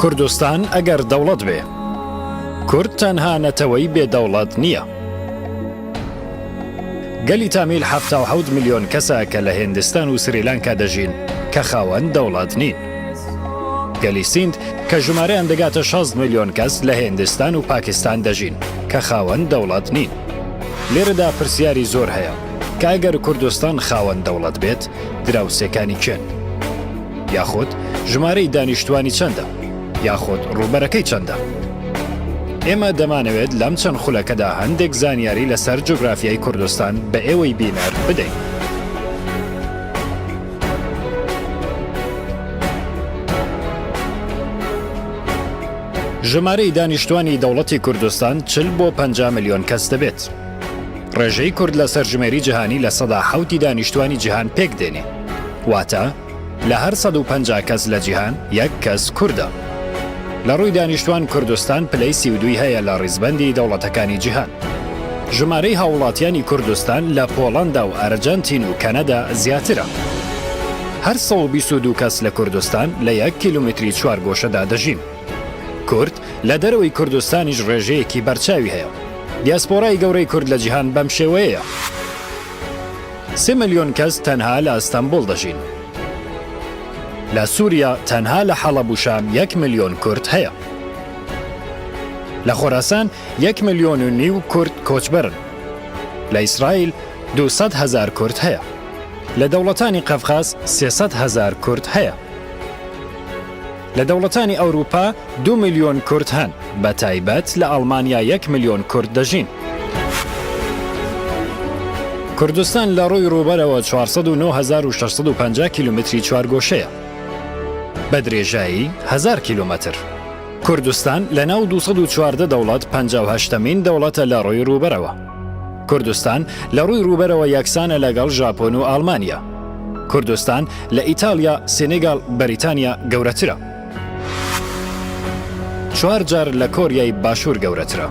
کوردستان ئەگەر دەوڵەت بێ. کورد تەنها نەتەوەی بێ دەوڵەت نییە. گەلی تامیل 77 ملیۆن کەسە کە لە هێندستان و سریلانکا دەژین کە خاوەن دەوڵەت نین. گەلی سیند کە ژمارەیان دەگاتە 60 ملیۆن کەس لە هێندستان و پاکستان دەژین کە خاوەن دەوڵەت نین. لێرەدا پرسیاری زۆر هەیە کە ئەگەر کوردستان خاوەن دەوڵەت بێت دراوسێکانی کێن؟ یاخود ژمارەی دانیشتوانی چەندە؟ یاخود ڕووبەرەکەی چەندە؟ ئێمە دەمانەوێت لەم چەند خولەکەدا هەندێک زانیاری لەسەر جوگرافیای کوردستان بە ئێوەی بینەر بدەین. ژمارەی دانیشتوانی دەوڵەتی کوردستان 40 بۆ 50 ملیۆن کەس دەبێت. ڕێژەی کورد لە سەرژمێری جیهانی لە سەدا حەوتی دانیشتوانی جیهان پێک دێنێ. واتە لە هەر 150 کەس لە جیهان یەک کەس کوردە. لە ڕووی دانیشتوان کوردستان پلەی 32 ی هەیە لە ڕیزبەندی دەوڵەتەکانی جیهان. ژمارەی هاووڵاتیانی کوردستان لە پۆڵەندا و ئەرجەنتین و کەنەدا زیاترە. هەر 122 کەس لە کوردستان لە یەک کیلۆمەتری چوارگۆشەدا دەژین. کورد لە دەرەوەی کوردستانیش ڕێژەیەکی بەرچاوی هەیە. دیاسپۆرای گەورەی کورد لە جیهان بەم شێوەیەیە. سێ ملیۆن کەس تەنها لە ئەستەنبوڵ دەژین. لە سوریا تەنها لە حەڵەب و شام یەک ملیۆن کورد هەیە. لە خۆراسان یەک ملیۆن و نیو کورد کۆچبەرن. لە ئیسرائیل 200 هەزار کورد هەیە. لە دەوڵەتانی قەفقاز 300 هەزار کورد هەیە. لە دەوڵەتانی ئەوروپا دوو ملیۆن کورد هەن، بە تایبەت لە ئەڵمانیا یەک ملیۆن کورد دەژین. کوردستان لە ڕووی ڕووبەرەوە 409,650 کیلومتری چوارگۆشەیە، بە درێژایی هەزار کیلۆمەتر. کوردستان لە ناو 214 دەوڵەت 58 مین دەوڵەتە لە ڕووی ڕووبەرەوە. کوردستان لە ڕووی ڕووبەرەوە یەکسانە لەگەڵ ژاپۆن و ئاڵمانیا. کوردستان لە ئیتاڵیا، سێنێگال، بەریتانیا گەورەترە. چوار جار لە کۆریای باشوور گەورەترە.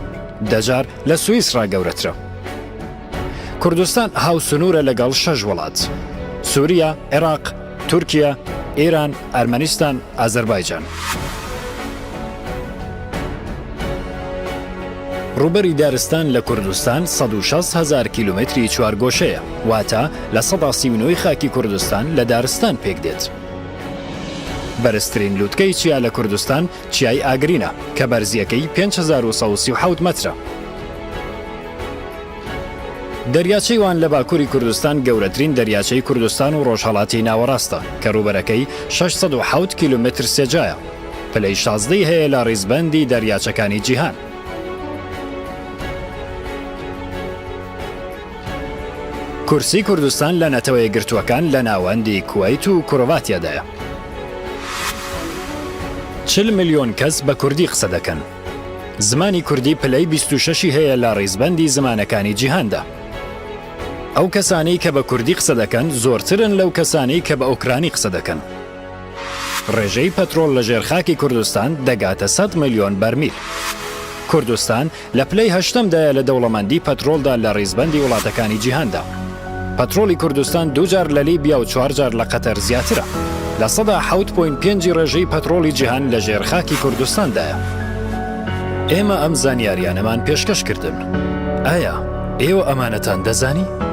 دە جار لە سویسڕا گەورەترە. کوردستان هاوسنوورە لەگەڵ شەش وڵات، سوریا، عێراق، تورکیا، ئێران، ئەرمەنستان، ئازەربایجان. ڕووبەری دارستان لە کوردستان 160 هەزار کیلۆمەتری چوارگۆشەیە، واتە 39% ی خاکی کوردستان لە دارستان پێکدێت. بەرزترین لوتکەی چیا لە کوردستان چیای ئاگرینە کە بەرزییەکەی 5137 مەترە. دەریاچەی وان لە باکووری کوردستان گەورەترین دەریاچەی کوردستان و ڕۆژهەڵاتی ناوەڕاستە کە ڕووبەرەکەی 607 کیلۆمەتر سێجایە. پلەی شازدەی هەیە لە ڕیزبەندی دەریاچەکانی جیهان. کورسی کوردستان لە نەتەوە یەکگرتووەکان لە ناوەندی کوەیت و کرۆواتیادایە. 40 ملیۆن کەس بە کوردی قسە دەکەن. زمانی کوردی پلەی 26 ی هەیە لە ڕیزبەندی زمانەکانی جیهاندا. ئەو کەسانەی کە بە کوردی قسە دەکەن زۆرترن لەو کەسانەی کە بە ئۆکرانی قسە دەکەن. ڕێژەی پەترۆڵ لە ژێر خاکی کوردستان دەگاتە 100 ملیۆن بەرمیل. کوردستان لە پلەی هەشتەمدایە لە دەوڵەمەندی پەترۆڵدا لە ڕیزبەندی وڵاتەکانی جیهاندا. پەترۆڵی کوردستان دوو جار لە لیبیا و چوار جار لە قەتەر زیاترە. 7.5 ی ڕێژەی پەترۆڵی جیهان لە ژێر خاکی کوردستاندایە. ئێمە ئەم زانیاریانەمان پێشکەش کردن. ئایا ئێوە ئەمانەتان دەزانی؟